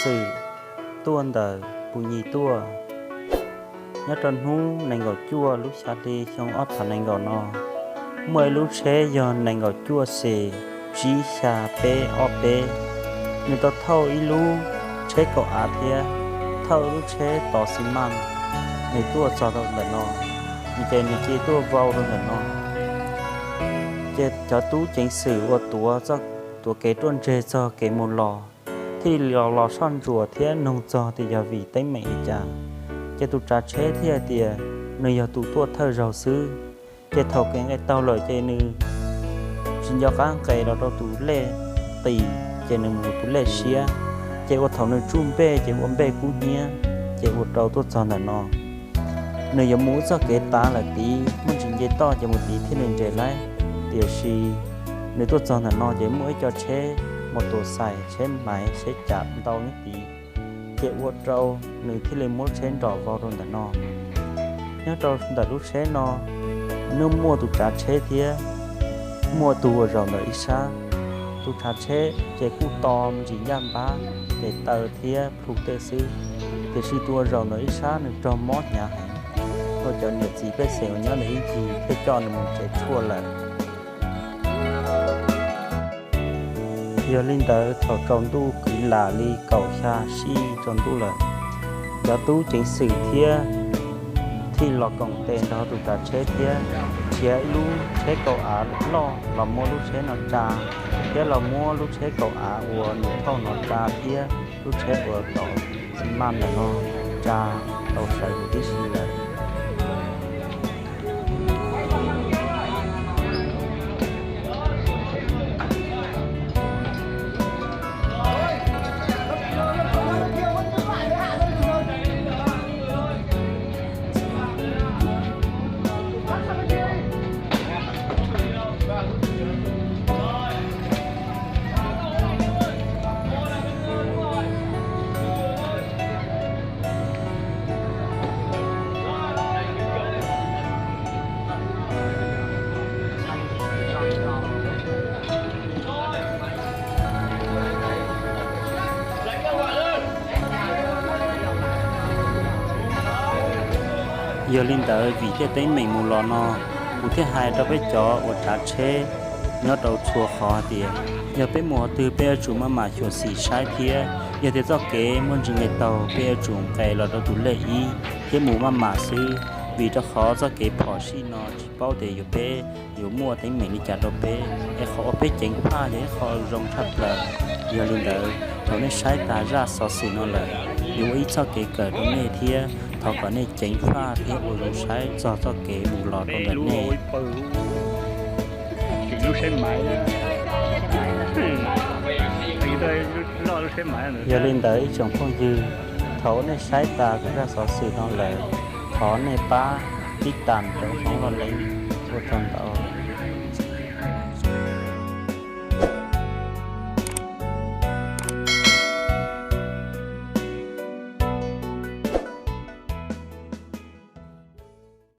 xwm tuaj ntawm Pu Nyi tuaj. Nyob rau hnub nees nkaum cuaj lub xya hli xyoo ob phav nees nkaum no, muaj ib lub tsheb yog nees nkaum cuaj xis tsib xya peb ob peb, nws tau thauj ib lub tsheb kaum av thiab thauj ib lub tsheb tos xi mas, nws tuaj txog rau ntawm no, nws ces nws cia tuaj vau rau ntawm no. Ces cov tub ceev xwm uas tuav, tuav kev ruaj ntseg txog kev mus los thiaj li los, los soj ntsuam thiab noog txog tias yog vim teeb meem li cas. Ces tus tsav tsheb thiaj hais tias nws yog tus tuaj thawj zaug xwb, ces thaum kev nqes taug lawm ces nws tsis nco qab nqes los rau tus lej qis, ces nws mus tus lej siab, ces ua thaum nws tsuj npej ces ua npej kub hnyiab, ces ua rau tuaj txog ntawm no. Nws yuav mus ib txoj kev tav lawm tid, muaj ntsis nce toj ces mus tid thiaj li nres laib. Tiam sis nws tuaj txog ntawm no ces muaj ib co tsheb mus tus xais, tsheb maiv, tsheb cav ntau nyob tid, ces ua rau nws thiaj li muab lub tsheb nrom vau rau ntawm no. Nyob rau ntawm lub tsheb no, nws muaj tus tsav tsheb thiab muaj tus ua zaum ntawm ib sab. Tus tsav tsheb ces kuj to ntsis ncaj npab, ces taw thiab plhu tej xwb, tiam sis tus ua zaum ntawm ib sab nws raug mob hnyav heev, ua cov niam txiv pej xeem uas nyob ntawm ib ncig thiaj coj nws mus tsev tshuaj lawm. Yog li ntawd thaum tsaus ntuj kwv lam li kaum xya sij tsaus ntuj lawm, cov tub ceev xwm thiab thiaj los koom tes nrog tus tsav tsheb thiab nrhiav ib lub tsheb kaum av loj los muab lub tsheb no tsa, thiab los muab lub tsheb kaum av uas nws thauj no tsa thiab lub tsheb uas tau xi mas ntawm no tsa tau sawv huv tib si lawm. Yog li ntawd vim tej teeb meem mus los no, kuv thiaj hais rau peb cov uas tsav tsheb nyob rau txhua qhov hais tias yog peb mus qhov twg peb yuav tsum maj mam xyuam xim saib thiab yog tias txoj kev muaj ntsis nqes taug peb yuav tsum nqes los rau tus lej ib thiab mus maj mam xwb, vim rau qhov txoj kev phom sij no tsis paub tias yuav peb yuav muaj teeb meem li cas rau peb. Es qhov uas peb ceev faj yog ib qho zoo tshaj plaws. Yog li ntawd thaum nej saib tas zaj xov xwm no lawm, yuav ua ib txoj kev kawm rau nej thiab thov kom nej ceev faj thiab ua zoo saib txog txoj kev mus los rau ntawm nej. Yog li ntawd ib tsoom phooj ywg, thaum nej saib tas kuv zaj xov xwm no lawm, thov nej pab tib tas rau hauv los lees ua tsaug ntau.